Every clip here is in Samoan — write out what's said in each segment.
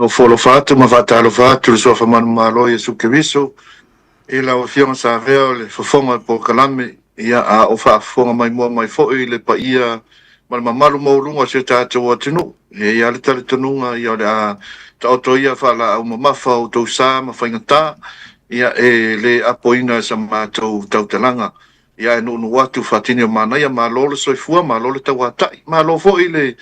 Nofo alofa atu ma faatalofa atu i le Suafa Manumalo o Iesu Keriso i lau Afioga Savea o le fofoga o le polokalame, ia, a o faafofoga maimoa mai foi le paia ma le mamalu maualuga o si o tatou atunuu. E i ai lava le talitonuga, ia, o le a taoto ia faalaau mamafa o outou sa ma faigata, ia, e le apoina e sa matou tautalaga. Ia ae nuunuu atu faatini o manaia, malo le soifua, malo le tauatai, malo foi le,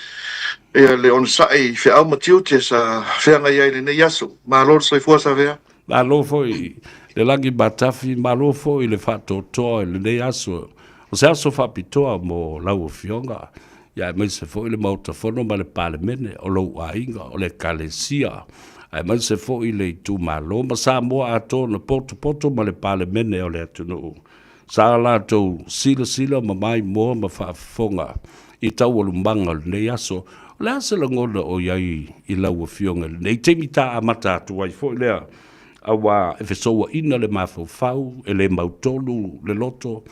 ia, le onosai i feau ma tiute sa feagai ai i lenei aso. Malo le soifua Savea. Malo foi le lagi matafi, malo foi le faatoatoa i lenei aso. O se aso faapitoa mo lau Afioga, ia aemaise foi le Maota Fono ma le Palemene, o lou aiga, o le Ekalesia, aemaise foi le itumalo ma Samoa atoa na potopoto ma le Palemene o le atunuu. Sa latou silasila ma maimoa ma faafofoga i taualumaga o lenei aso. O le a se lagona o i ai i lau Afioga i lenei taimi ta amata atu ai foi lea, auā e fesouaina le mafaufau, e le mautonu le loto,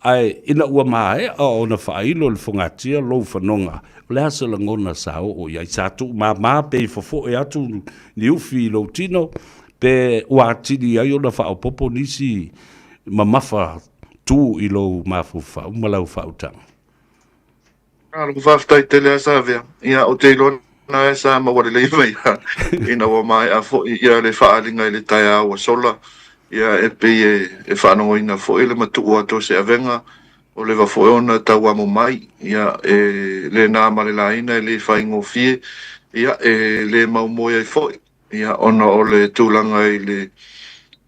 ae ina ua maea ona faailo i le fogatia lou fanoga, o le a se lagona sa oo i ai? Sa tuumama pe i fofoe atu ni ufi i lou tino, pe ua atili ai ona faaopoopo nisi mamafa tu i lou mafaufau ma lau faautaga? Malo faafetai tele a Savea. Ia, ou te iloa na e sa maua lelei mai ina ua maea foi ia le faaaliga i le taeao ua sola. Ia, e pei e faanogoina foi le matuu atu o se avega, ua leva foi ona tauamo mai. Ia, e le na ma le laina, e le faigofie, ia, e le maumoe ai foi. Ia, ona o le tulaga i le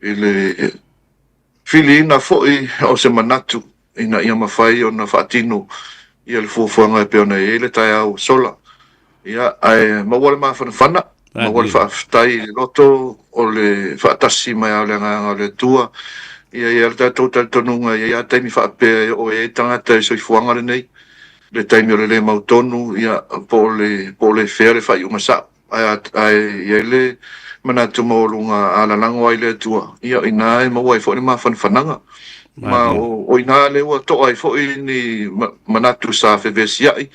i le filiina foi o se manatu ina ia mafai ona faatino ia le fuafuaga e pei ona i ai le taeao ua sola. Ia, ae maua le mafanafana, maua le faafetai i le loto o le faatasi mai lava o le Agaga o le Atua. Ia, e i ai le tatou talitonuga, e i ai lava taimi faapea e oo i ai tagata i le soifuaga lenei, le taimi o le le mautonu, ia, po o le, po o le fea le faaiuga sao. Ae i ai le manatu maualuga a lalago ai le Atua, ia o ina e maua ai foi le mafanafanaga. Ma o ina lea ua to'a ai foi ni manatu sa fevesia'i,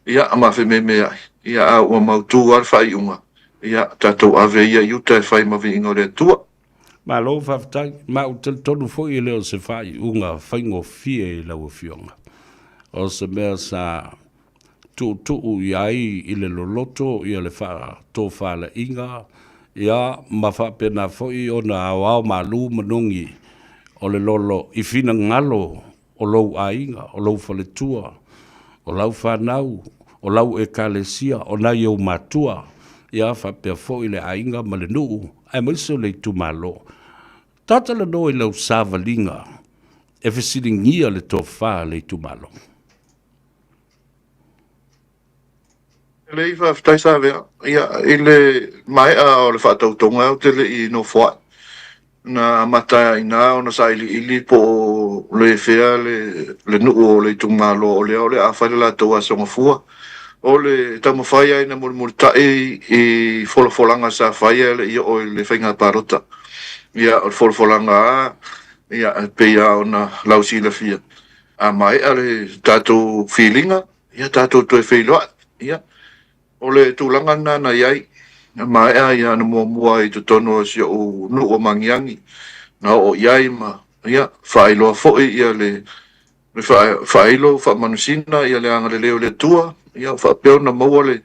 ia, ma fememea'i, ia, a ua mautu lava le faaiuga, ia, tatou ave ia i uta e fai ma viiga o le Atua. Malo faafetai. Ma ou te talitonu foi e le o se faaiuga faigofie i lau Afioga. O se mea sa tuutuu i ai i le loloto ia le faatofalaiga, ia ma faapena foi ona aoao malu manogi o le lolo i finagalo o lou aiga, o lou faletua, o lau fanau, o lau ekalesia, o nai ou matua, ia faapea foi le aiga ma le nuu, aemaise o le itumalo. Tatalanoa i lau savaliga e fesiligia le tofa a le itumalo. Lelei, faafetai Savea. Ia, i le maea o le faatautoga ou te le i nofoai. Na amata ai i ina ona sailiili po o le fea le, le nuu o le itumalo o lea o le a fai le latou aso gafua. O le taumafai ai ina mulimulitai i folafolaga sa faia e le i oo i le faiga palota. Ia, o le folafolaga lava, ia, e pei lava ona lausilafia, A maea le tatou filiga, ia tatou toe feiloai. Ia, o le tulaga lena na i ai, na maea ia na muamua i totonu o si ou nuu o Magiagi, na oo i ai ma ia faailoa foi ia le le faailo faamanusina ia le agalelei o le Atua, ia faapea ona maua le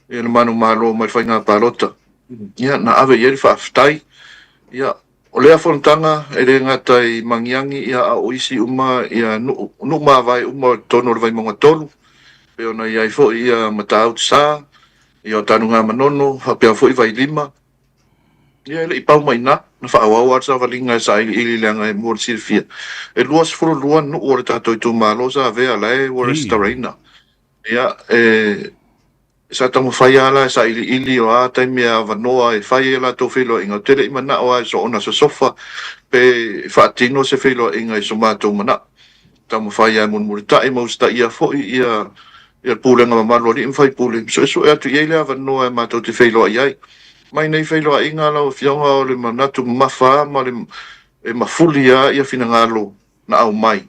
ia le manumalo mai le faiga palota. Ia, na ave i ai le faafetai. Ia, O lea fonotaga e le gata i Magiagi ia a o isi uma ia nuu, nuu mavae uma o totonu o le Vaimauga 3, pei ona i ai foi ia Matautu Sa, ia o Tanugamanono, faapea foi Vailima. Ia e le i pau mai i ina, na faaauau lava le savaliga e sailiili leaga e mo le silafia, e 22 nuu o le tatou itumalo sa avea la e ua resitalaina. Ia e Sa taumafai lava la e sailiili o a taimi e avanoa e fai ai a latou feiloaiga, ou te le i manao lava e soona sosofa pe faatino se feiloaiga i so matou manao. Taumafai lava e mulimulitai ma usitaia foi ia le pulega mamalu a alii ma faipule, suesue atu i ai le avanoa e matou te feiloai ai. Mai nei feiloaiga lau Afioga o le manatu mamafa lava ma le e mafuli lava ia finagalo na aumai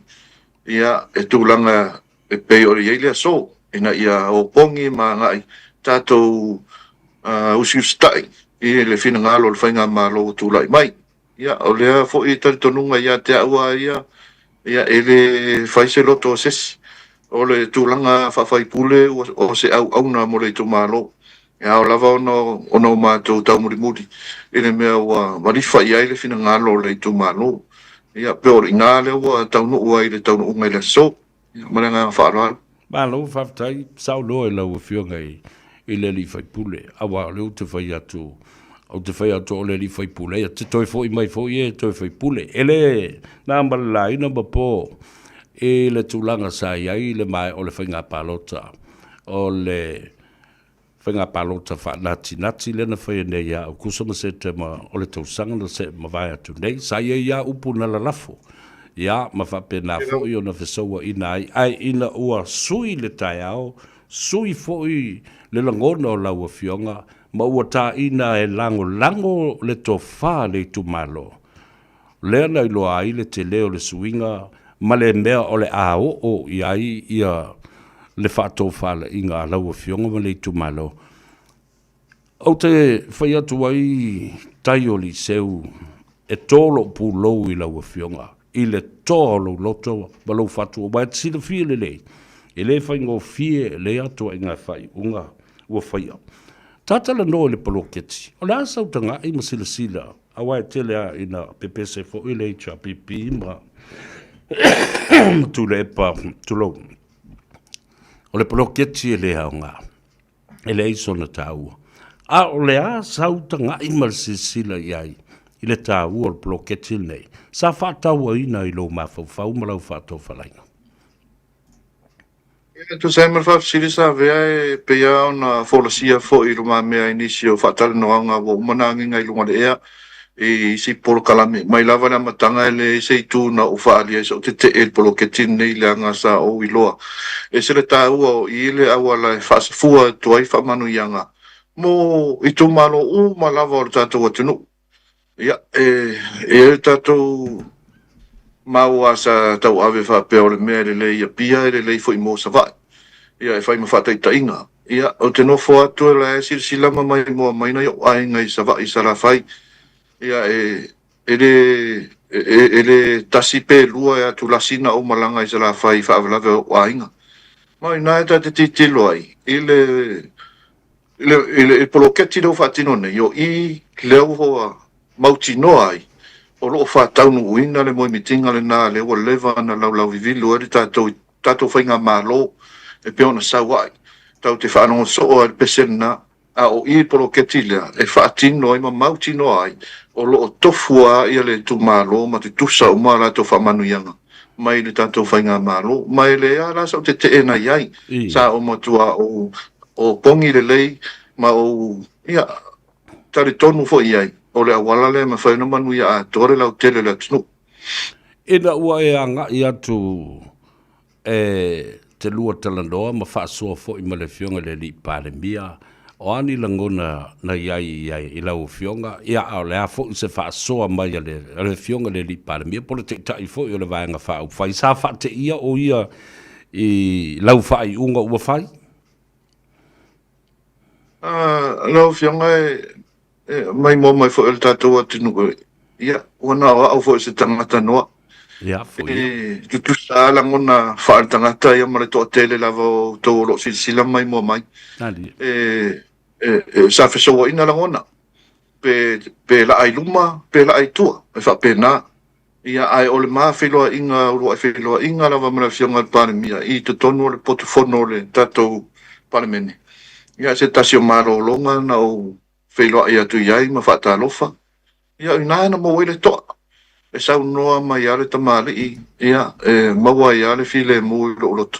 ia e tulaga e pei ona i ai le aso, ina ia opogi ma agai tatou usiusitai i le finagalo o le faigamalo ua tulai mai. Ia, o lea foi talitonuga ia te au lava ia, ia, e le fai se loto o se isi. O le tulaga faa-faipule o se auauna mo le itumalo. E ao lava ona o matou taumulimuli i le mea ua malifa i ai le finagalo o le itumalo. Ia, pe o i ina lea ua taunuu ai i le taunuuga i le aso. Ia, ma le agaga faaaloalo. Malo faafetai, saunoa i lau Afioga i i le alii faipule, aua o lea ou te fai atu, ou te fai atu o le alii faipule, ia te toe foi mai foi e toe faipule. E le na ma le laina ma po i le tulaga sa i ai le mae o le faiga palota o le faiga palota faanatinati lea na faia nei ia Aukuso ma Setema o le tausaga na se mavae atu nei. Sa i ai lava upu na lalafo, ia, ma faapena foi ona fesouaina ai, ae ina ua sui le taeao, sui foi le lagona o lau Afioga, ma ua taina e lagolago le tofa a le itumalo, lea na iloa ai le tele o le suiga ma le mea o le a oo i ai ia le faatofalaiga a lau Afioga ma le itumalo. Ou te fai atu ai tai o Liseu e tō lou pulou i lau Afioga i le toa o lou loto ma lou fatu, aua e te silafia lelei, e le faigofie lea ituaiga faaiuga ua faia. Tatalanoa i le poloketi, o le a sau tagai ma silasila Aua e tele lava ina pepese foi le HRPP ma Tuilaepa, tulou. O le poloketi e le aoga, e leai sona taua. A o le a sau tagai ma le silasila i ai i le taua o le poloketi lenei, sa faatauaina i lou mafaufau ma lau faatofalaiga? E tusa ai ma le faafesili sa avea e pei lava ona folasia foi i lumamea i nisi o faatalanoaga ua uma ona agiga i luga o le ea i isi polokalame. Mai lava i le amataga e leai se itu na ou faaalia ai sou tetee i le poloketi lenei leaga sa ou iloa e ese le taua o i le auala e faasafua atu ai faamanuiaga mo itumalo uma lava o le tatou atunuu. Ia, e i ai le tatou mau lava sa tauave faapea o le mea e lelei i Apia e lelei foi mo Savaii. Ia, e fai ma faataitaiga. Ia, ou te nofo atu o la e silasila ma maimoa mai nai ou aiga i Savaii i Salafai. Ia, e, e le, e, e le tasi pe lua e atulasi na ou malaga i Salafai i faalavelave o ou aiga. Ma o ina e ta te tilotilo ai i le I le poloketi lea ua faatino nei, o i lea ua mautinoa ai o lo o faataunuuina le moemitiga lena lea ua leva ona laulauvivilu ai le tatou tatou faigamalo e pei ona sau ai. Tatou te faalogo soo lava i le pese lena, a o i le poloketi lea e faatino ai ma mautinoa ai o lo o tofu lava le itumalo ma tutusa uma a latou faamanuiaga mai le tatou faigamalo. Ma e leai lava la sau tetee na i ai. Sa ou matua ou opogi lelei ma ou, ia, talitonu foi i ai, o le auala lea e mafai ona manuia atoa le lautele o le atunuu. Ina ua e agai atu e te lua talanoa ma faasoa foi ma le Afioga i le Alii Palemia, o a ni lagona na i ai i ai i lau Afioga, ia, a o le a foi se faasoa mai a le, a le Afioga i le Alii Palemia po o le Taitai foi o le Vaega Faaupufai, sa faateia o ia i lau faaiuga ua fai? Lau Afioga, e maimoa mai foi o le tatou atunuu, ia, ua na o au foi o se tagata noa. Ia, foi ia. E tutusa lava lagona faaletagata ia ma le toatele lava o outou o lo o silasila ma maimoa mai. E, e, e, sa fesouaina lagona, pe, pe laa i luma, pe laa i tua, e faapena. Ia, ae o le ma feiloaiga, uluai feiloaiga lava ma le Afioga i le Palemia i totonu o le potu fono o le tatou Palemene, ia, se tasi o malologa na ou feiloai atu i ai ma faatalofa, ia, o ina na maua ai le toa. E saunoa mai lava le tamalii, ia, e maua ai lava le filemu i lou loto.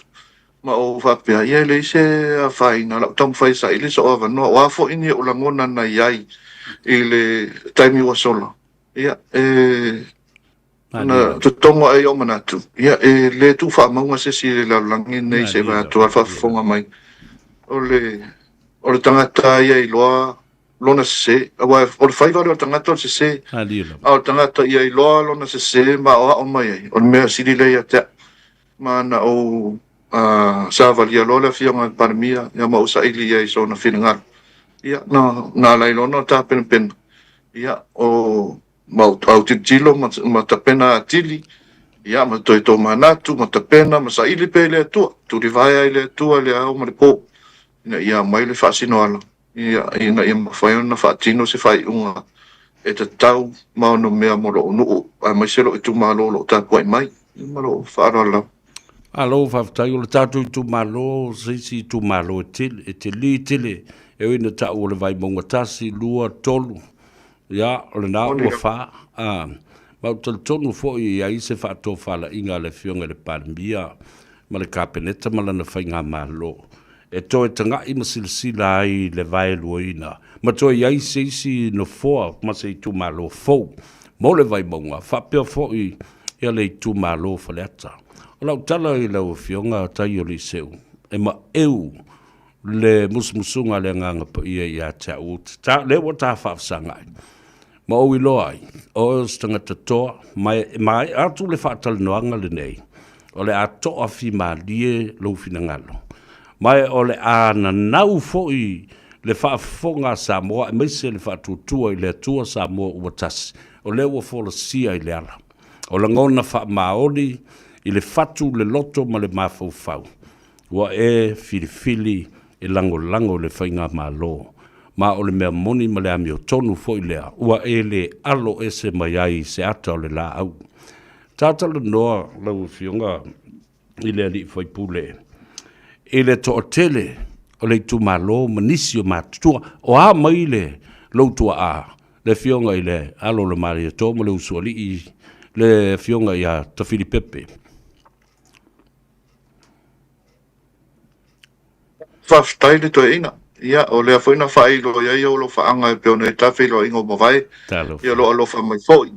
Ma ou faapea, ia, e leai se afaina, o le a ou taumafai e saili sou avanoa. O a foi ni ou lagona na i ai i le taimi ua sola, ia, e na totogo ae i ou manatu, ia, e le tuufaamauga se isi i le lalolagi lenei se i vae atu lava le faafofoga mai o le, o le tagata ia iloa lona sese, aua o le faiva lea o le tagata o le sese, a o le tagata ia iloa lona sese ma aoao mai ai, o le mea sili lea ia te au. Ma na ou savalia loa le Afioga i le Palemia, ia ma ou saili i ai i sona finagalo. Ia, na, na ala ai loa ona tapenapena, ia, o, ma autilotilo ma, ma tapena atili, ia, ma toe tomanatu, ma tapena, ma saili pea i le Atua, tulivaea i le Atua i le ao ma le po, ina ia aumai le faasinoala, ia, ina ia mafai ona faatino se faaiuga e tatau ma onomea mo lou nuu, aemaise lou itumalo o lo o tapuai mai. Ia, ma lou faaaloalo lava. Malo faafetai. O le tatou itumalo o se isi itumalo e tele, e telī tele, e ui ina ta'u o le Vaimauga 1, 2, 3, ia, o lena ua 4. A, ma ou te talitonu foi e i ai se faatofalaiga a le Afioga i le Palemia ma le Kapeneta ma lana faigamalo e toe taga'i ma silasila ai i le vaeluaina ma toe i ai se isi nofoa ma se itumalo fou mo le Vaimauga faapea foi ia le itumalo o Faleata. O lau tala i lau Afioga Taioliiseu, e maeu le musumusuga a le Agaga Paia ia te au, ta, lea ua ta faafesagai ma ou iloa ai, o oe o se tagata toa, ma e maea atu le faatalanoaga lenei, o le a toafimalie lou finagalo, ma e o le a nanau foi le faafofoga a Samoa aemaise le faatuatua i le Atua Samoa ua tasi, o lea ua folasia i le ala. O lagona faamaoni i le fatu, le loto ma le mafaufau, ua e filifili e lagolago i le Faigamalo, ma o le mea moni ma le amiotonu foi lea ua e le alo ese mai ai i se ata o le laau. Talanoa lau Afioga i le alii faipule i le toatele o le itumalo ma nisi o matutua, o a mai le lou tuaa, le Afioga i le alo o le Malietoa ma le Usoalii, le Afioga ia Tafilipepe. Faafetai le toeaina. Ia, o lea foi na faailoa i ai ou alofaaga e pei ona i ai ta feiloaiga ua mavae. Ia, o lo o alofa mai foi.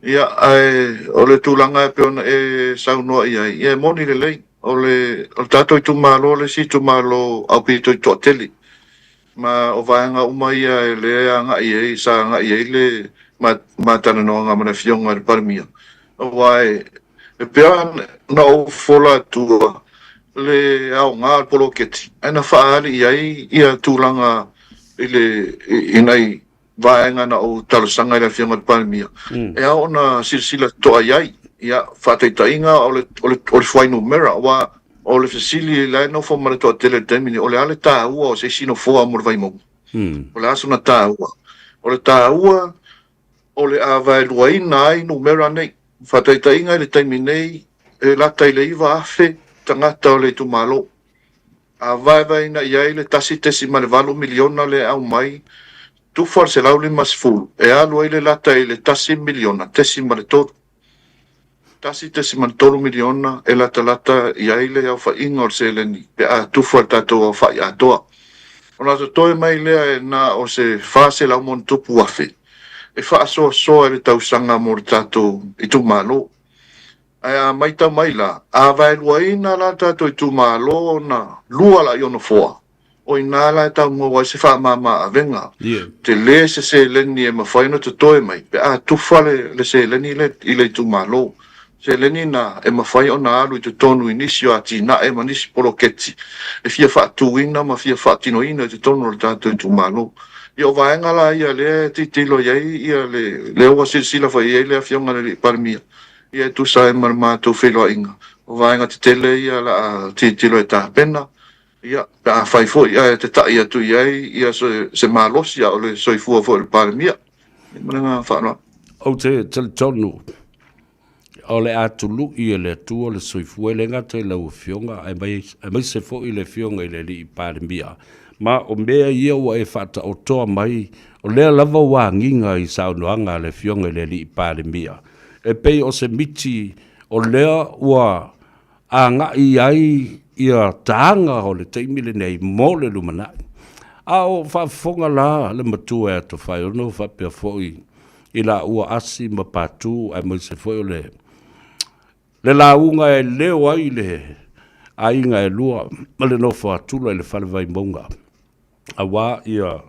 Ia, ae o le tulaga e pei ona e saunoa i ai, ia e moni lelei, o le, o le tatou itumalo le isi itumalo aupito i toatele. Ma o vaega uma ia e lea e agai i ai, sa agai i ai le ma talanoaga ma le Afioga i le Palemia, aua e E pei ona ou fofola atua le aoga o le poloketi, ae na faaali i ai ia tulaga i le i nai vaega na ou talosaga i le Afioga i le Palemia, e ao ona silasila totoa i ai. Ia, faataitaiga o le o le o le fuainumera, aua o le fesili la e nofo ma le toatele i le taimi lenei, o le a le taua o se isi nofoa mo le Vaimauga? O le a sona taua? O le taua o le a vaeluaina ai numera nei. Faataitaiga i le taimi nei, e lata i le 9,000 tagata o le itumalo. A vaevaeina i ai le 1.8 miliona lea e aumai, tufa le 150, e alu ai le lata i le 1 miliona tesima le 3. 1.3 miliona e latalata i ai le aofaiga o le seleni pe a tufa le tatou aofai atoa. Ona totoe mai lea e na o se 400 ma ono tupu afe e faasoasoa i le tausaga mo le tatou itumalo. Ae a maitau mai la, a vaeluaina la le tatou itumalo ona lua la i ona foa, o i ina la e tau maua ai se faamama-avega. Tele se seleni e mafai ona totoe mai pe a tufa le seleni lea i le itumalo. Seleni na e mafai ona alu i totonu i nisi o atinae ma nisi poloketi e fia faatuina ma fia faatinoina i totonu o le tatou itumalo. Ia o vaega la ia lea e tilotilo i ai ia le lea ua silasila foi i ai le Afioga i le Palemia, ia e tusa ai ma le matou feiloaiga. O vaega tetele ia o le a tilotilo e tapena, ia pe afai foi ae tata'i atu i ai ia se malosi a o le soifua foi o le Palemia. Ma le agaga faaaloalo. Ou te talitonu o le a tului e le Atua le soifua, e le gata i lau Afioga, aemaise foi le Afioga i le Alii Palemia. Ma o mea ia ua e faataotoa mai, o lea lava ua agiga i saunoaga a le Afioga i le Alii Palemia, e pei o se miti o lea ua agai ai ia taga o le taimi lenei mo le lumanai. A o faafofoga la le matua e Atofaeono faapea foi i laua Asi ma Patu aemaise foi o le le lauga e leo ai le aiga e lua ma le nofo a Tula i le Fale Vaimauga aua ia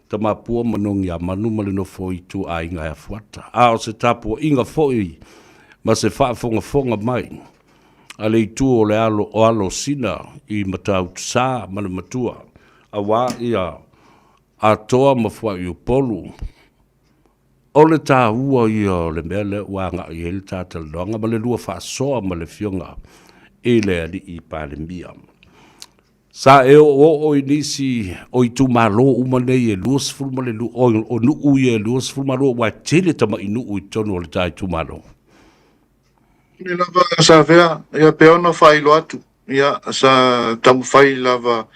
Tamapua ma Nogiamanu ma le nofo ituaiga e Afuata. A o se tapuaiga foi ma se faafogafoga mai a le itu o le alo o alo o Sina i Matautusa ma le matua aua ia Atoa ma Fuaiupolu, o le taua ia o le mea lea ua agai i ai le ta talanoaga ma le lua faasoa ma le Afioga i le Alii Palemia. Sa e oooo i nisi o itumalo uma nei e 22, o nuu ia e 22, aua e tele tamai nuu i totonu o le ta itumalo. Ina lava sa avea, ia pei ona faailoa atu, ia sa taumafai lava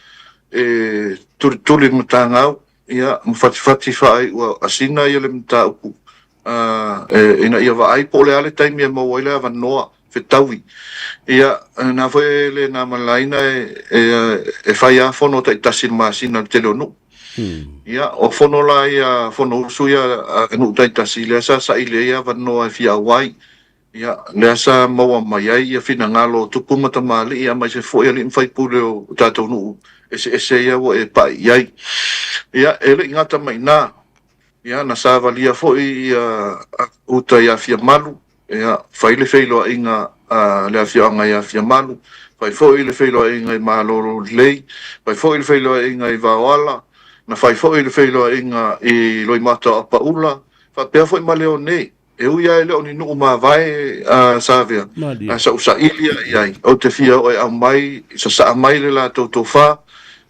e tulituli matagau, ia ma fatifati faaiu asina ia le mataupu ina ia vaai po o le a le taimi e maua ai le avanoa fetaui. Ia, na foi e le na malaina e fai lava fono taitasi i le masina i le tele o nuu. Ia, o fono la ia, Fonousu ia a nuu taitasi, lea sa saili ai avanoa e fia auai. Ia, lea sa maua mai ai ia finagalo o tupu ma tamalii aemaise foi alii ma faipule o tatou nuu eseese ia ua e pai i ai. Ia, e le i gata mai i ina, ia, na savalia foi ia uta i Afiamalu, ia, fai le feiloaiga a le afioaga i Afiamalu, fai foi le feiloaiga i Malololelei, fai foi le feiloaiga i Vaoala, na fai foi le feiloaiga i Loimata o Apaula, faapea foi ma Leone. E ui lava e le o ni nuu mavae a Savea, ae sa ou saili lava i ai, ou te fia oo e aumai, sasaa mai le latou tofa,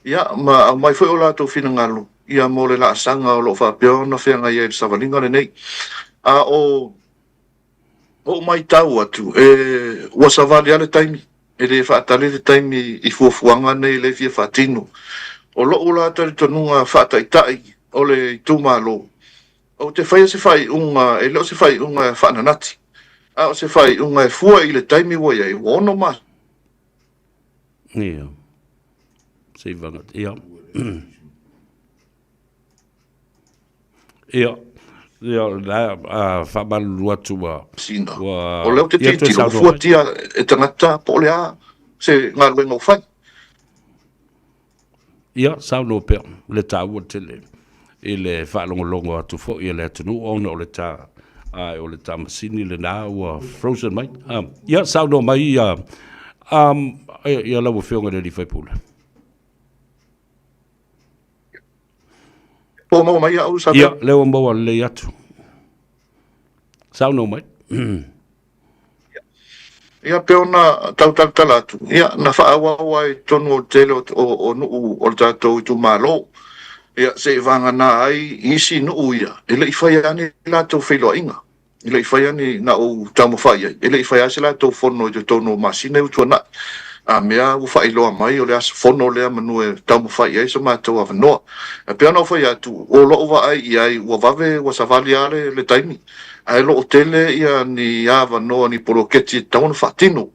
ia, ma aumai foi o latou finagalo, ia, mo le laasaga o lo o faapea ona feagai ai i le savaliga lenei. A o ou matau atu, e, ua savali lava le taimi, e le faatali le taimi i fuafuaga nei lea e fia faatino. O lou la talitonuga faataitai o le itumalo, Ou te faia se faaiuga, e le o se faaiuga faananati, a o se faaiuga e fua i le taimi ua i ai, ua ono masina. Ia. Se i vaga, ia. Ia. Ia, la, a, faamalulu atu ua... Sina. Ua... O lea ou te tilotilo, ua fuatia e tagata po o le a se galuega ua fai. Ia, saunoa pea le taua tele i le faalogologo atu foi a le atunuu ona o le ta a o le ta masini lena ua frozen mai. Ia, saunoa mai ia, um, ia lau Afioga i le alii faipule. Po maua mai au sa. Ia, lea ua maua lelei atu. Saunoa mai. Ia, pei ona tau talatala atu, ia, na faaauau ai i totonu o le tele o nuu o le tatou itumalo, ia, seivagana ai isi nuu ia, e le i faia lava ni latou feiloaiga, e le i faia ni, na ou taumafai i ai, e le i faia lava se latou fono i totonu o masina ia ua tuanai. A mea ua faailoa mai o le aso fono lea manu e taumafai i ai so matou avanoa. E pei ona ou fai atu, o lou vaai i ai, ua vave, ua savali lava le taimi, ae o lo o tele ia ni avanoa, ni poloketi e tatau ona faatino.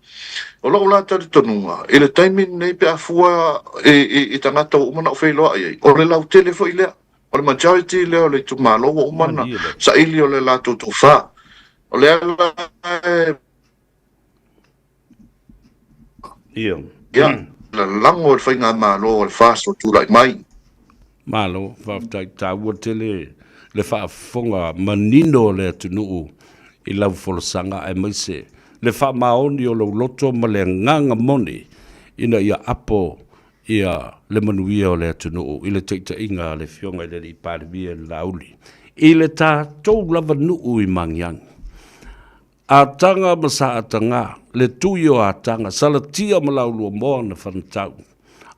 O lou la talitonuga, i le taimi lenei pe a fua i tagata ua uma ona ou feiloai ai, o le lautele foi lea, o le majority lea o le itumalo ua uma ona saili o le latou tofa. O lea la e Ia. Ia, lalago le faigamalo o le FAST o tulai mai. Malo, faafetai. Taua tele le faafofoga manino o le atunuu i lau folasaga aemaise le faamaoni o lou loto ma le agaga moni ina ia apo ia le manuia o le atunuu i le taitaiga a le Afioga i le Alii Palemia i le Laauli i le tatou lava nuu i Magiagi. Ataga ma Saataga, le tui o Ataga, Salatia ma Lauluamoa na fanatau,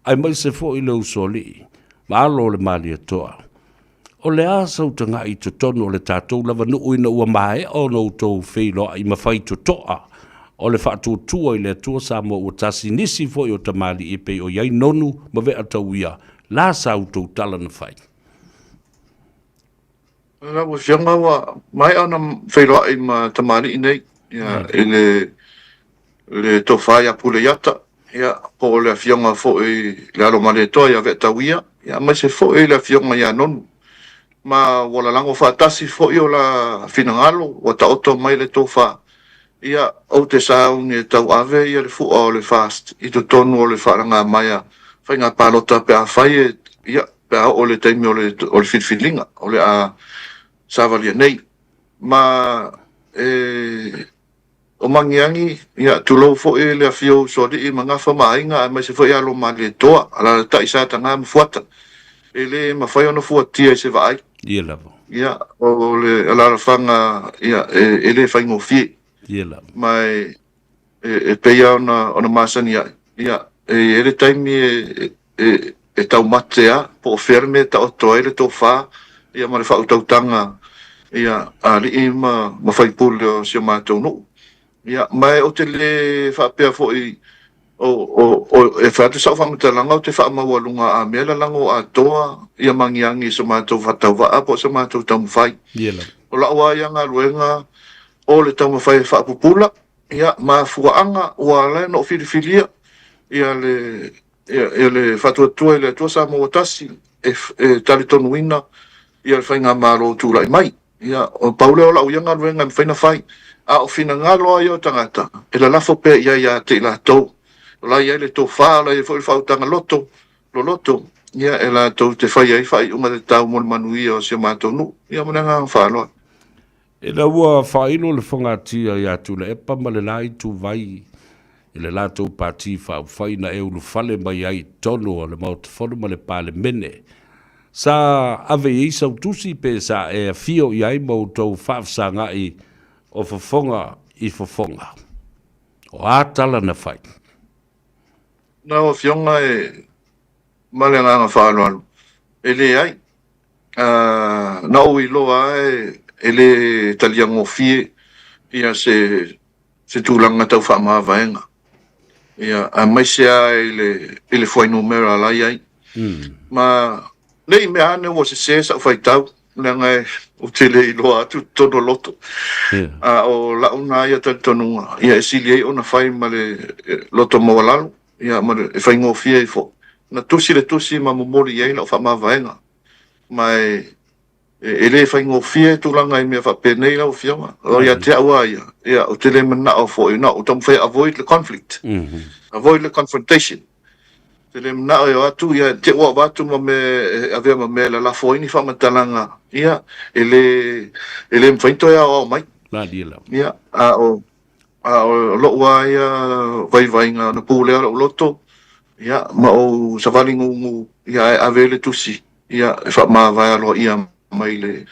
aemaise foi le Usoalii ma alo o le Malietoa. O le a sau tagai i totonu o le tatou lava nuu ina ua maea ona outou feiloai ma faitotoa o le faatuatua i le Atua Samoa ua tasi nisi foi o tamalii e pei o i ai Nonu ma Veatauia, la sa outou tala na fai? Lau Afioga ua maea ona feiloai ma tamalii nei ia, i le, le tofa ia Puleiata, ia, po o le Afioga foi le alo Malietoa ia Veatauia, ia, aemaise foi le Afioga ia Nonu. Ma ua lalago faatasi foi o la finagalo, ua taoto mai le tofa, ia, ou te sauni e tauave ia le fua o le FAST i totonu o le faalagamaea faiga palota pe afai e, ia, pe a oo i le taimi o le, o le filifiliga o le a savalia nei. Ma e, o Magiagi, ia, tulou foi le afio o Usoalii ma Gafa ma Aiga aemaise foi alo Malietoa, alaalatai Sataga ma Fuata. E le mafai ona fuatia i se vaai. Ia lava. Ia, o le alaalafaga, ia, e le faigofie. Ia lava. Ma e pei lava ona masani ai, ia, e i ai le taimi e taumate lava, po o fea le mea e taoto ai le tofa, ia, ma le faautautaga, ia, a alii ma faipule o si o matou nuu. Ia, ma ou te le faapea foi e fai atu sau faamatalaga ou te faamaualuga a mea lalago atoa ia magiagi i so matou faatauvaa po o so matou taumafai. O lau lava ia galuega o le taumafai e faapupula ia mafuaaga ua ala ai ona ou filifilia ia le Faatuatua i le Atua Samoa ua Tasi e talitonuina ia le faigamalo o tulai mai. Ia, pau lea o lau ia galuega e mafai ona fai. A o finagalo lava ia o tagata, e lalafo pea i ai ia te i latou. O la e i ai le tofa, o la e i ai foi le faautaga loto, loloto, ia, e latou te faia ai faaiuga tatau mo le manuia o si o matou nuu. Ia, ma le agaga faaaloalo. Ina ua faailo le fogatia ia Tuilaepa ma le la ituvai i le latou Pati Faaupufai na e ulufale mai ai i totonu o le Maota Fono ma le Palemene, sa ave i ai sau tusi pe sa e afio i ai ma outou faafesagai o fofoga i fofoga? O a tala na fai? Lau Afioga e ma le agaga faaaloalo, e leai. Na ou iloa lava e le taliagofie ia se tulaga tau faamavaega, ia, aemaise lava i le fuainumera la e i ai. Ma ne i mea ane ua sese sau faitau, leaga ou te le iloa atu totonu o loto. A o lau na ia talitonuga, ia e sili ai ona fai ma le loto maualalo, ia ma le, e faigofie ai foi. Na tusi le tusi ma momoli i ai lau faamavaega. Ma e le faigofie tulaga i mea faapenei lau Afioga. O ia te au lava ia, ia, ou te le manao foi, na ou taumafai e avoid le conflict, avoid le confrontation. Ou te le manao e o atu, ia, te ua avatu ma mea e avea ma mea e lalafo ai ni faamatalaga, ia, e le mafai ona toe aoao mai. Ia, a o lou lava ia vaivaiga na pulea lou loto, ia, ma ou savali gugu, ia, ae ave le tusi, ia, e faamavae aloaia mai le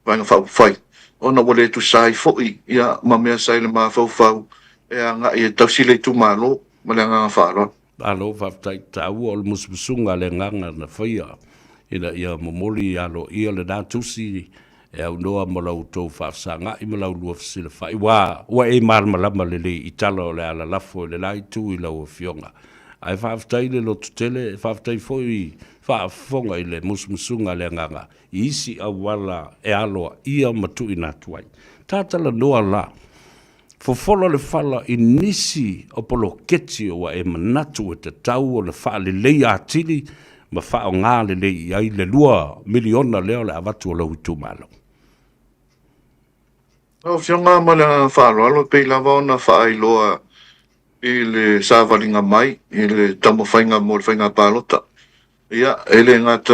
Vaega Faaupufai, ona ua le tusa ai foi, ia, ma mea sa i le mafaufau e agai e tausi le itumalo. Ma le agaga faaaloalo. Malo faafetai taua o le musumusuga a le agaga na faia ina ia momoli aloaia lena tusi e aunoa ma la outou faafesagai ma la ulua fesilafai ua e malamalama lelei i tala o le a lalafo i le la itu i lau Afioga. Ae faafetai le lototele, faafetai foi faafofoga i le musumusuga a le agaga i isi auala e aloaia ma tuuina atu ai. Tatalanoa la, fofola le fala i nisi o poloketi ua e manatu e tatau ona faaleleia atili ma faaaoga lelei i ai le $2 miliona lea o le a avatu a lou itumalo. Lau Afioga ma le agaga faaaloalo, e pei lava ona faailoa i le savaliga mai i le taumafaiga mo le faiga palota. Ia, e le gata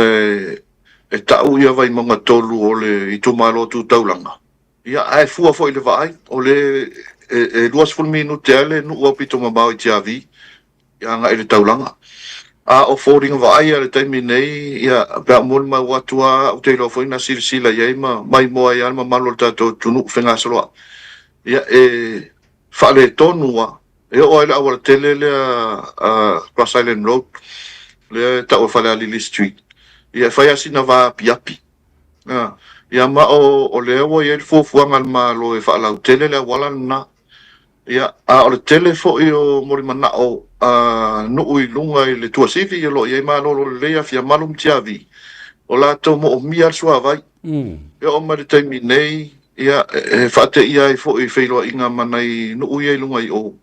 e tau ia Vaimauga 3 o le itumalo tu taulaga, ia, ae fua foi i le vaai, o le e 20 minute lava le nuu aupito mamao i Tiavi agai i le taulaga. A o foliga vaaia i le taimi nei, ia, pe a ou molimau atu lava, ou te iloa foi na silasila i ai ma maimoa ai lava le mamalu o le tatou atunuu fegasoloai. Ia, e faaletonu lava. E oo lava i le aualatele lea Cross Island Road, lea e tau e Falealili Street, ia, e fai lava sina vaapiapi. Ia, ma o lea ua i ai le fuafuaga a le Malo e faalautele le auala lena. Ia, a o le tele foi o molimanao a nuu i luga i le tuasivi o lo o i ai malolo lelei Afiamalu ma Tiavi, o latou moomia le suavai. E oo mai le taimi nei, ia, e faateia ai foi i feiloaiga ma nai nuu ia i luga i o.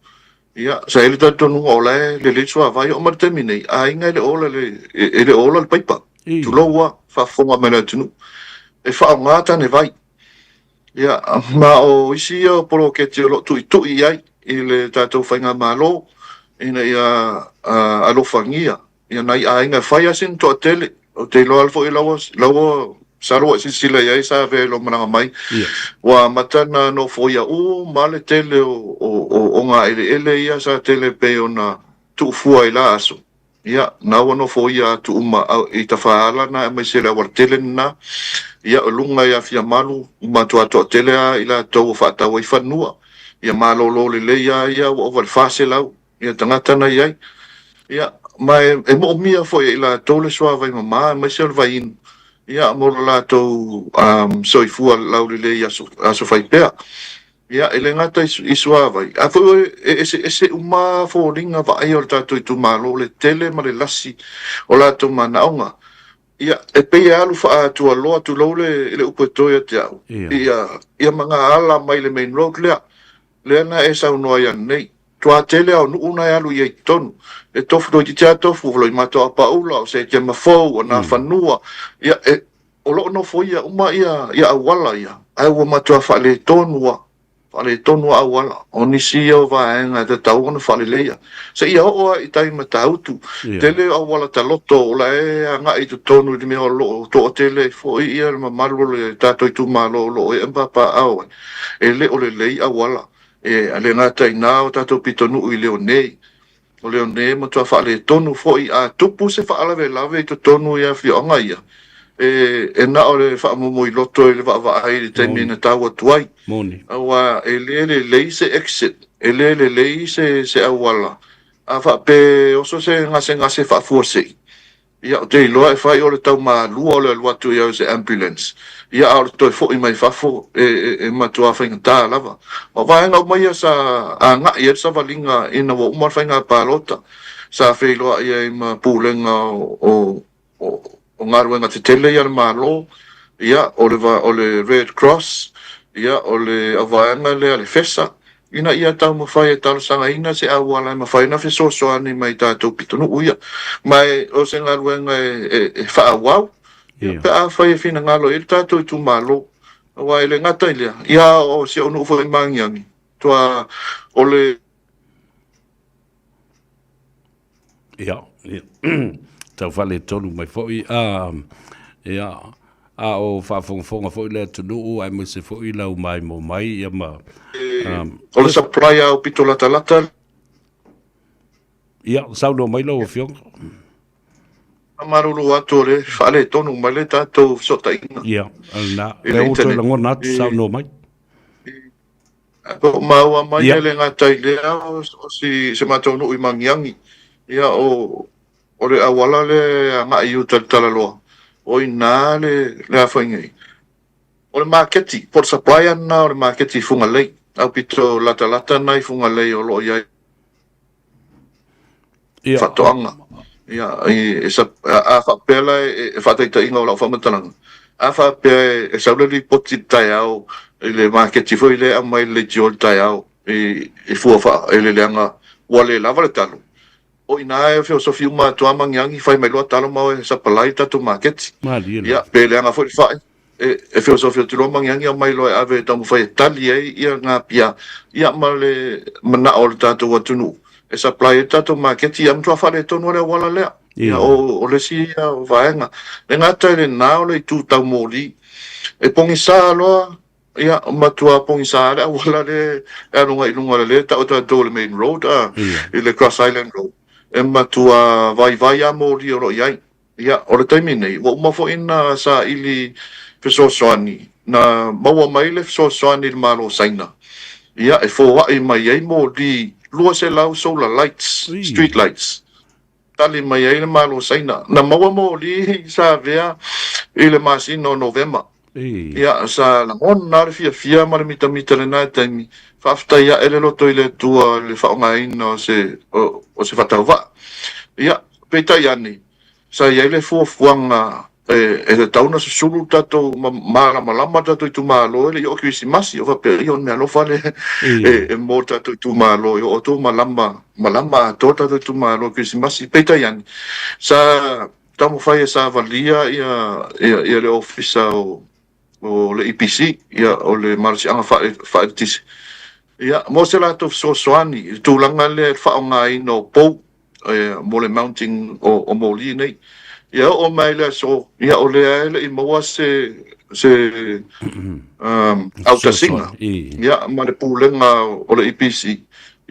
Ia, sa i ai le talitonuga o la e lelei le suavai. E oo mai le taimi nei, aiga e le o ola e le o ola le paipa. Tulou lava, faafofoga mai le atunuu. E faaaoga tane vai. Ia, ma o isi ia o poloketi o lo o tuitui i ai i le tatou faigamalo ina ia alofagia ia nai aiga e fai lava sina toatele. Ou te iloa foi lau masalo ua e silasila i ai sa avea i lou malaga mai, ua amata ona nofoia uma lava le tele o ogaeleele ia sa tele pei ona tuufua i la aso. Ia, na ua nofoia atu uma i tafaala na aemaise le aualatele lena. Ia, o luga i Afiamalu, ua matua toatele lava i latou ua faatau ai fanua. Ia malolo lelei lava ia ua ova i le 400 ia tagata na i ai. Ia, ma e moomia foi e i latou le suavai mama aemaise o le vaiinu, ia, mo lo latou soifua laulelei i aso fai pea. Ia, e le gata i suavai, ae foi e eseese uma foliga vaaia o le tatou itumalo, le tele ma le lasi o latou manaoga. Ia, e pei e alu faaatualoa, tulou le upu e toe ia te au, ia magaala mai le main road lea, lea na e saunoa ai ananei. Tua tele ao nuu na e alu i ai totonu. E tofu toeitiiti lava tofu, o Loimatoapaula, o Setema Fou, o Nafanua, ia, e, o lo o nofoia uma ia auala ia, ae ua matua faaletonu lava, faaletonu lava auala. O nisi ia o vaega e tatau ona faaleleia. Seia oo lava i tai Matautu, tele o auala taloto o la e agai i totonu i le mea o lo o toatele ai foi ia le mamalu o le tatou itumalo o lo o ee ma papaaao ai, e le o lelei auala. E le gata i na o tatou pitonuu i Leone, O Leone e matua faaletonu foi a tupu se faalavelave i totonu i afioaga ia, e na o le faamomoiloto i le vaavaai i le taimi na tau atu ai. Aua e le lelei se exit, e le lelei se auala, a faapea e oso se gasegase faafuasei, Ia, ou te iloa e fai o le tau malua o le alu atu i ai o se ambulance, ia, a o le toe foi mai fafo, e matua faigata lava. O vaega uma ia sa agai ai le savaliga ina ua uma le faiga palota, sa feiloai ai ma pulega o galuega tetele ia a le Malo, ia, o le Red Cross, ia, o le vaega lea a le FESA, ina ia taumafai e talosagaina se auala e mafai ona fesoasoani mai i tatou pitonuu ia. Ma o se galuega e faaauau, pe afai e finagalo i ai le tatou itumalo. Aua e le gata i lea, ia o si ou nuu foi i Magiagi, tua o le... Ia, tau faaletonu mai foi. Ia, a o faafogafoga foi le atunuu aemaise foi lau maimoa mai, ia ma... O le supplier aupito latalata. Ia, saunoa mai lau Afioga. Faamalulu atu o le faaletonu mai le tatou fesootaiga. Ia, na, lea ua toe lagona atu, saunoa mai. Po o maua mai e le gata i lea o si matou nuu i Magiagi, ia o le auala lea e agai i uta i le Talaloa, o i ina le afa i nei. O le maketi, po o le supplier lena o le maketi i Fugalei, aupito latalata lena i Fugalei o lo o i ai faatoaga. Ia, a faapea la e faataitaiga o lau faamatalaga, a faapea e sau le lipoti i le taeao i le maketi foi lea e aumai i le leitio i le taeao i fua faaeleeleaga ua le lava le talo, o i ina e feosofi uma atu lava Magiagi fai mai loa talo ma o e sapalai le tatou maketi. Ia, pe leaga foi le fai, e feosofi atu loa Magiagi aumai loa e ave e taumafai e tali ai ia ngapia ia ma le manao o le tatou atunuu e supply ai le tatou maketi, ia matua faaletonu lava le auala lea. Ia, o le isi ia o vaega. E gata i lena o le itu tau moli. E pogisa loa, ia, matua pogisa le auala lea e alu agai i luga o le lea e tau tatou o le main road, i le Cross Island Road. E matua vaivai lava moli o lo o i ai. Ia, o le taimi nei, ua uma foi ona saili fesoasoani, na maua mai le fesoasoani i le Malo o Saina, ia, e foai mai ai moli 200 solar lights, street lights, tali mai ai le Malo o Saina. Na maua moli sa avea i le masina o Novema. Ia, sa lagona lava le fiafia ma le mitamita i lena taimi, faafetai ae le loto i le Atua i le faaaogaina o se faatauvaa. Ia, peitai ane, sa i ai le fuafuaga e tatau ona susulu le tatou malamalama le tatou itumalo e le i oo Kerisimasi, o faapea, ia o le meaalofa lea e mo le tatou itumalo e oo atu malama, malama atoa le tatou itumalo i Kerisimasi. Peitai ane, sa taumafai e savalia ia le Ofisa o le EPC, ia, o le malosiaga faaeletise, ia, mo se latou fesoasoani i le tulaga lea i le faaaogaina o pou mo le mounting o moli nei. Ia oo mai le aso, ia, o lea e le i maua se autasiga, ia, ma le pulega o le EPC.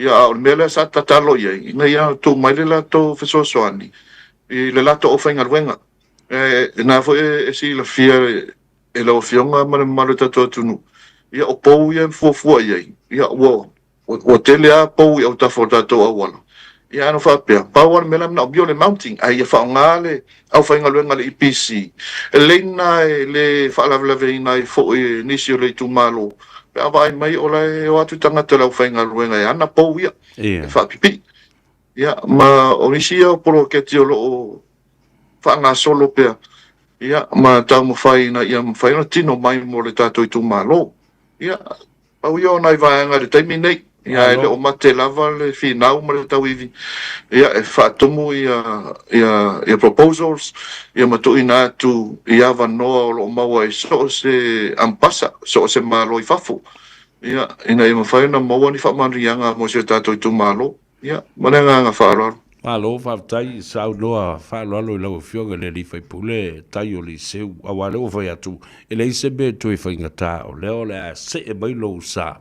Ia, a o le mea lea sa tatalo i ai, ina ia tuu mai le latou fesoasoani i le latou aufaigaluega. E na foi e silafia e lau Afioga ma le mamalu o le tatou atunuu, ia o pou ia e fuafua i ai, ia ua tele lava pou i autafa o le tatou auala. Ia ae na faapea, pau lava le mea la e manaomia o le mounting, ae ia faaaoga le aufaigaluega a le EPC, e lelei lena e le faalavelaveina ai foi e nisi o le itumalo, pe a vaai mai o la e o atu tagata o le aufaigaluega e ana pou ia, e faapipii. Ia, ma o nisi ia o poloketi o lo o faagasolo pea, ia, ma taumafai ina ia mafai ona tino mai mo le tatou itumalo. Ia, pau ia o nai vaega i le taimi nei, ia, e le o mate lava le finau ma le tauivi, ia, e faatumu ia, ia, ia proposals, ia ma tuuina atu i avanoa o lo o maua i so o se ampasa, so o se Malo i fafo, ia, ina ia mafai ona maua ni faamanuiaga mo si o tatou itumalo. Ia, ma le agaga faaaloalo. Malo faafetai saunoa faaaloalo i lau Afioga i le alii faipule Tai o Liseu, aua o lea ua fai atu, e leai se mea e toe faigata, o lea o le a see mai lou sa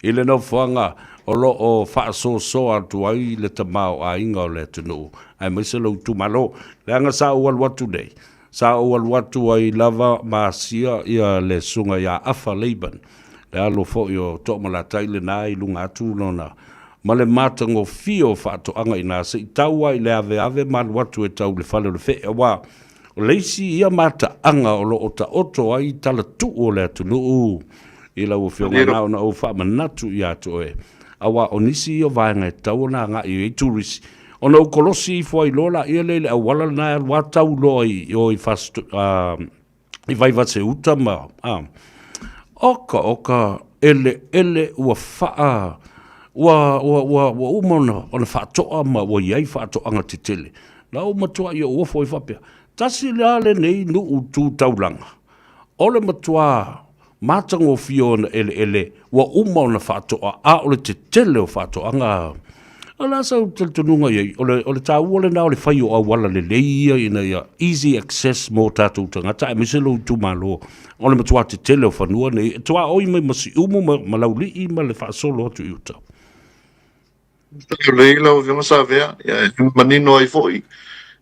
i le nofoaga o lo o faasoasoa atu ai le tamaoaiga o le atunuu, aemaise lou itumalo. Leaga sa ou alu atu nei, sa ou alu atu ai lava ma asia ia le susuga ia Afa Laban, le alo foi o Toomalatai lena i luga atu lona ma le matagofie o faatoaga ina se i tau ai i le aveave ma alu atu e tau i le fale o le fee, aua o le isi ia mataaga o lo o taoto ai talatuu o le atunuu i lau Afioga, na ona ou faamanatu ia te oe, aua o nisi ia o vaega e tatau ona agai i ai turisi, ona ou kolosi ifo ai loa laia lea i le auala lena e alu lava tau loa i o i i Vaivase-uta ma, a, oka, oka, eleele ua faa, ua, ua, ua, ua uma ona, ona faatoa ma ua i ai faatoaga tetele. Na ou matuai ou ofo ai faapea, tasi la lenei nuu tu taulaga, o le matua matagofie ona eleele ua uma ona faatoa, a o le tetele o faatoaga. O le a sau talitonuga i ai, o le, o le taua lena o le fai o auala lelei ia ina ia easy access mo tatou tagata aemaise lou itumalo. O le matua tetele o fanua nei, e tuaoi mai ma Siumu ma, ma Laulii ma le faasolo atu i uta. Lelei lau Afioga Savea, ia, e manino ai foi,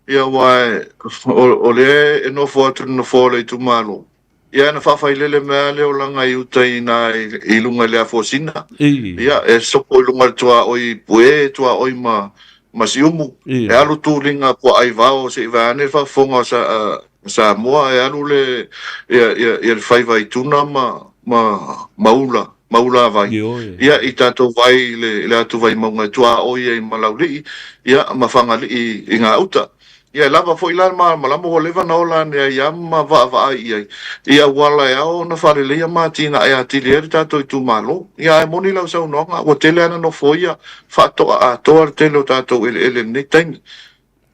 ia, aua o, o lea e nofo atu i le nofoa o le itumalo, Ia na faafailele mai lava le olaga i uta i ina i luga i le Afuasina. Ia, e sopo i luga i le tuaoi i Pue, tuaoi ma, ma Siumu. E alu tuliga puaa vao se i vaeane le faafofoga o Sa, Samoa, e alu le, ia, ia, ia le faiva i Tuna ma, ma, ma Ula, ma Ulavai. Ia, i tatou vai i le, i le atu Vaimauga e tuaoi ai ma Laulii, ia, ma Fagalii i gauta. Ia e lava foi la le malamalama ua leva ona ola ane ai lava ma vaavaai i ai i auala e ao ona faaleleia ma atinae atili ai le tatou itumalo. Ia ae moni lau saunoaga, ua tele lava ina nofoia faatoa atoa le tele o tatou eleele i lenei taimi.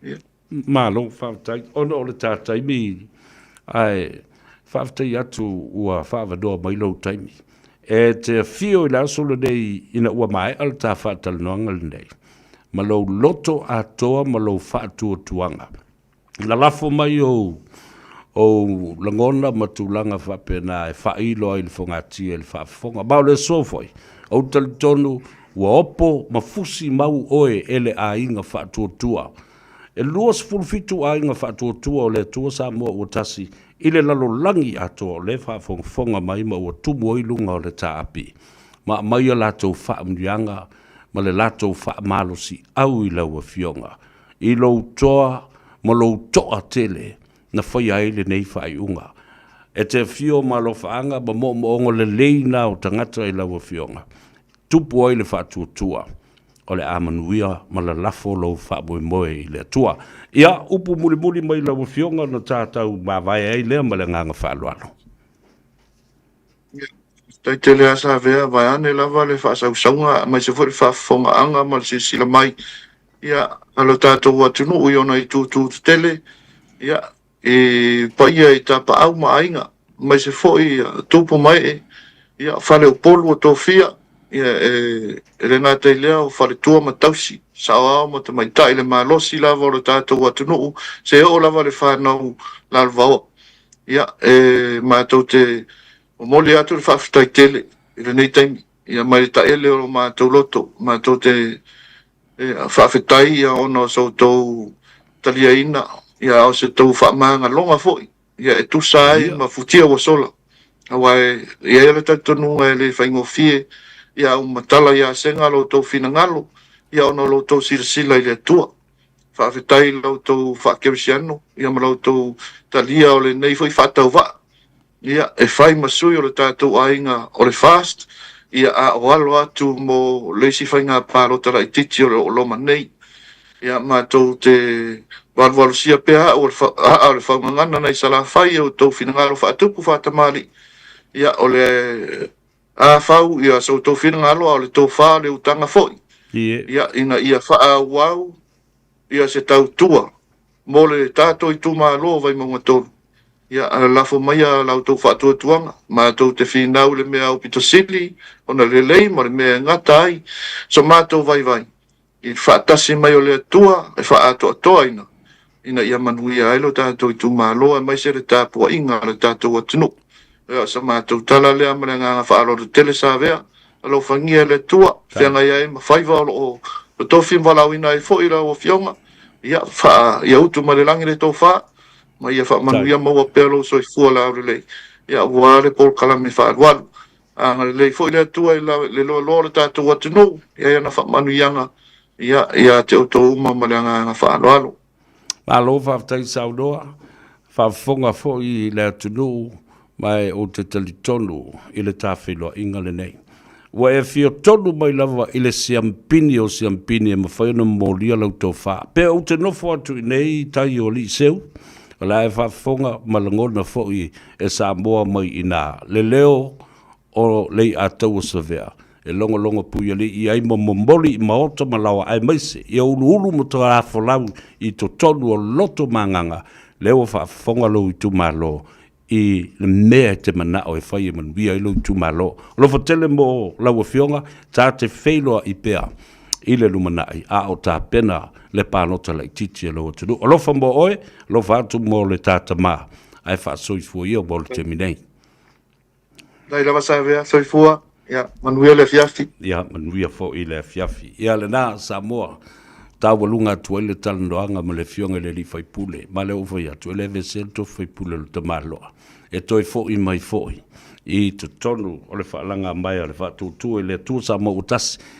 Ia. Malo faafetai ona o le ta taimi ae faafetai atu ua faaavanoa mai lou taimi. E te afio i le aso lenei ina ua maea le ta faatalanoaga lenei ma lou loto atoa ma lou faatuatuaga. Lalafo mai ou, ou lagona ma tulaga faapena e faailo ai le fogatia i le faafofoga. Ma o le aso foi, ou talitonu ua opo ma fusi mau oe e le aiga faatuatua. E 27 aiga faatuatua o le Atua Samoa ua tasi i le lalolagi atoa o lea e faafogafoga mai ma ua tumu ai luga o le taapi ma aumai a latou faamanuiaga ma le latou faamalosiau i lau Afioga, i lou toa ma lou toatele na faia ai lenei faaiuga. E te afio ma alofaaga ma moomooga lelei na o tagata i lau Afioga, tupu ai le faatuatua, o le a manuia ma lalafo lou faamoemoe i le Atua. Ia, upu mulimuli mai lau Afioga ona tatou mavae ai lea ma le agaga faaaloalo. Faafetai tele lava Savea, vaeane lava le faasausauga aemaise foi le faafofogaaga ma le silasila mai ia a lo tatou atunuu i ona itu tetele, ia i paia i tapaau ma aiga, aemaise foi tupu ma ee, ia faleupolu o tofia, ia e le gata i lea o faletua ma tausi, saoao ma tamaitai, le malosi lava o lo tatou atunuu, se oo lava le fanau lalovaoa. Ia, e matou te momoli atu le faafetai tele i lenei taimi. Ia mai le taele o lo matou loto, matou te faafetai ia ona o so outou taliaina, ia a o se tou faamagaloga foi, ia e tusa ai ma futia ua sola. Aua e i ai le talitonuga e le faigofie, ia ua matala ia sega lo outou finagalo, ia ona o lo outou silasila i le Atua. Faafetai i lo outou faakerisiano, ia ma lo outou talia o lenei foi faatauvaa, ia e fai ma sui o le tatou aiga o le FAST, ia a o alo atu mo le isi faiga palota laitiiti o lo o loma nei. Ia matou te valuvalusia pea aa o le faugagana nai Salafai i outou finagalo faatupu faatamalii. Ia o le afau ia so outou finagalo, a o le tofa o le utaga foi. Ia ina ia faaauau ia se tautua mo le tatou itumalo o Vaimauga 3. Ia lafo maia la outou faatuatuaga, matou te finau i le mea aupito sili ona lelei ma le mea e gata ai so matou vaivai i le faatasi mai o le Atua e faaatoatoaina ina ia manuia ai lo tatou itumalo aemaise le tapuaiga a le tatou atunuu. Ia, o sa matou tala lea ma le agaga faaaloalo tele. Savea, alofagia e le Atua feagai ai ma faiva o lo o totofi ma valaauina ai foi lau afioga. Ia ia utu mai le lagi le tofa, ma ia faamanuia maua pea lou soifua laulelei, ia aua le polokalame faaalualu. Agalelei foi le Atua i le loaloa o le tatou atunuu, ia ana faamanuiaga ia ia te outou uma ma le agaga faaaloalo. Malo faafetai saunoa, faafofoga foi i le atunuu, ma e ou te talitonu i le tafeiloaiga lenei. Ua e afio tonu mai lava i le siampini o siampini e mafai ona momolia lau tofa. Pe ou te nofo atu i nei i tai o Alii Seu, o la e faafofoga ma lagona foi e Samoa mai i ina le leo o Leiataua Savea e logologo puialii ai ma momoli i maota ma laoa aemaise ia uluulu ma toafolau i totonu o loto ma agaga. Lea ua faafofoga lou itumalo i le mea e te manao e fai e manuia ai lou itumalo. Alofa tele mo lau afioga, ta te feiloai pea i le lumanai a o tapena le palota laitiiti a lou atunuu. Alofa mo oe, alofa atu mo le ta tama, ae faasoifua ia mo le taimi nei. Dai lava Savea, soifua, ia manuia le afiafi. Ia manuia foi le afiafi. Ia lena Samoa, taualuga atu ai le talanoaga ma le afioga i le alii faipule, ma lea ua fai atu, e le aveesea le tofi faipule o le tamaloa, e toe foi mai foi i totonu o le faalaga mai a le Faatuatua i le Atua Samoa ua tasi.